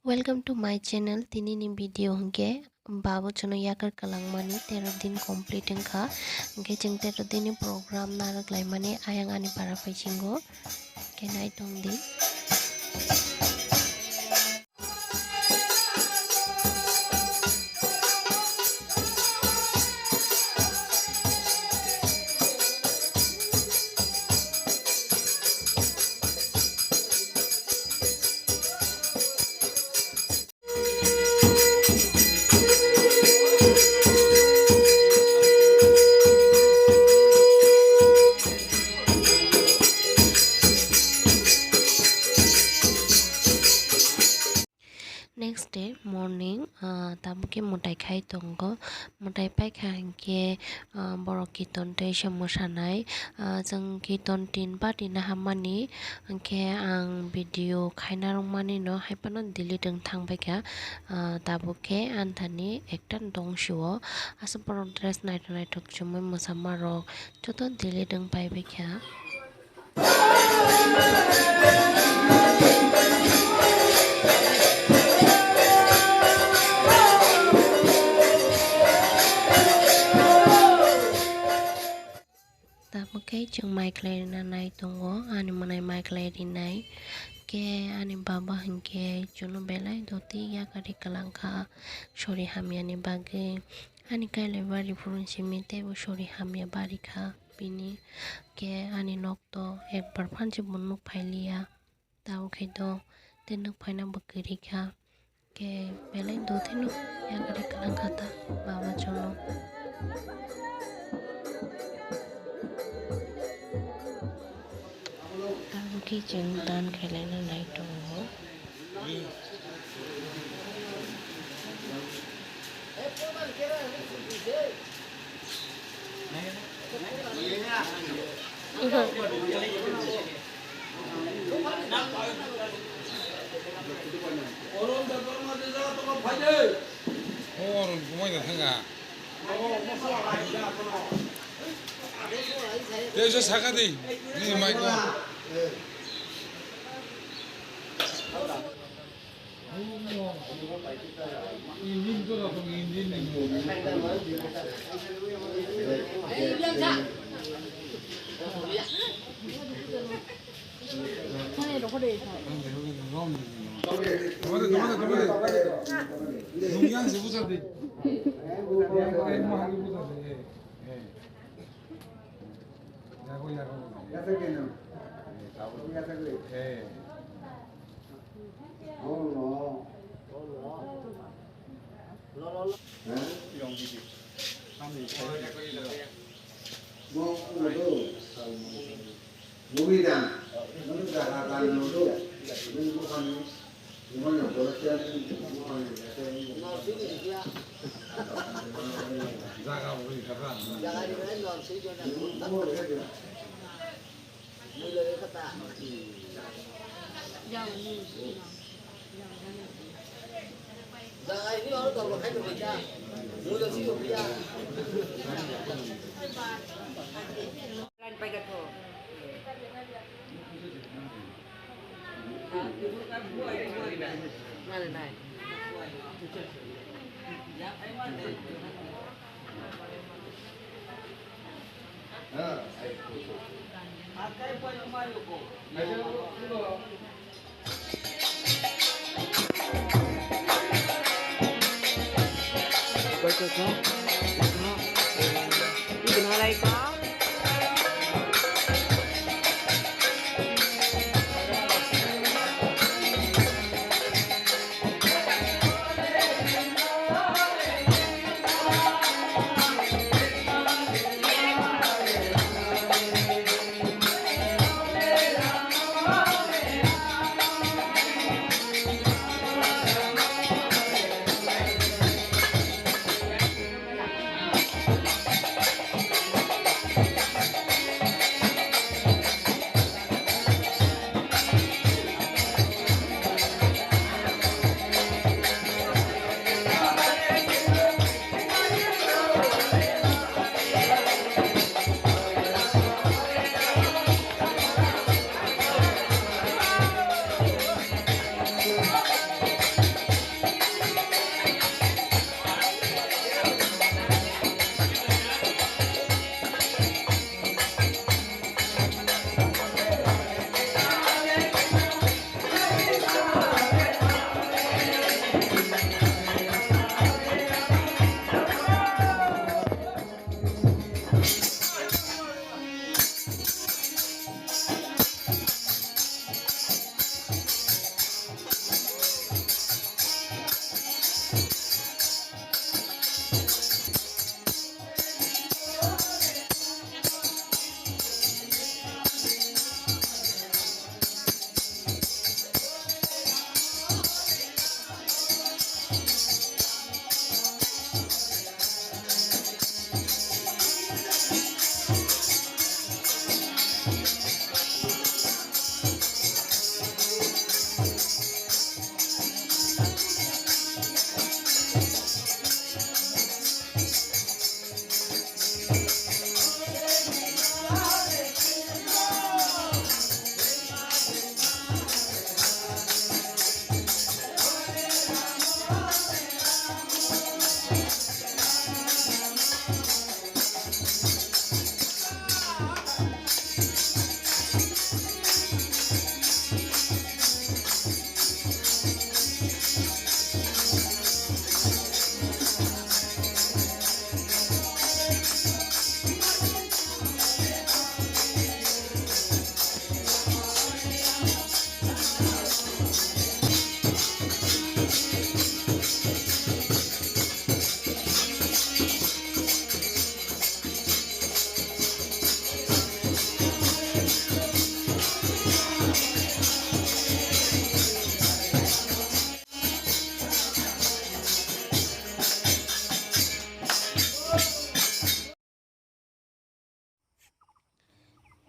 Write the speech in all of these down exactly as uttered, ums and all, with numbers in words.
Welcome to my channel. Tini ni video hwnkhe babo chwngno yakar kwlangmani tero din complete wngkha. Hwnkhe chwng tero din ni program narwk laimani ayang ani para paisingo. Hwnkhe nai tong di. Next day morning, ah, tabuk khe mwtai khai tongo. Mwtai paikha hinkhe, ah, borok kirtan tei se mwsanai. Ah, chwng kirtan tin party naharmani hinkhe ang video khaina rwngmani no haiphano delete wng thangbaikha. Ah, tabuk khe anthani ekta dongsio aswk borok dress naithok naithok chumui mwsama rok joto delete wng paibaikha. Tabuk khe chwng mai khlai rwna nai tongo, ani mwnai mai khlai rinai. Khe ani baba hinkhe chwngno belai doti yakari kwlangkha sori hamyani bagwi. Ani kailai bari phuru simi teibo sori hamya bari kha bini. Khe ani nok to ekbar phan se bo nuk phailiya. Tabuk khe do tei nuk phaina bo kwrwi kha. Khe belai do tei nuk yakari kwlangkha ta baba chwngno. Tabuk khe chwng dan khailaina nai tongo. Oron bumai da thanga. Tei se saka di, ni mai ko. Engine to rok engine ni. Tomate, tomate, tomate. Nung yang se busa di. Yang mahal busa di. Eh, eh. Yago, yago. Eh, tabuk. Eh.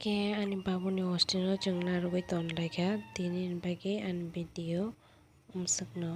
Khe ani babuni hostel no chwng narwgwi tonlaikha, tini ni bagwi ani video umswkno.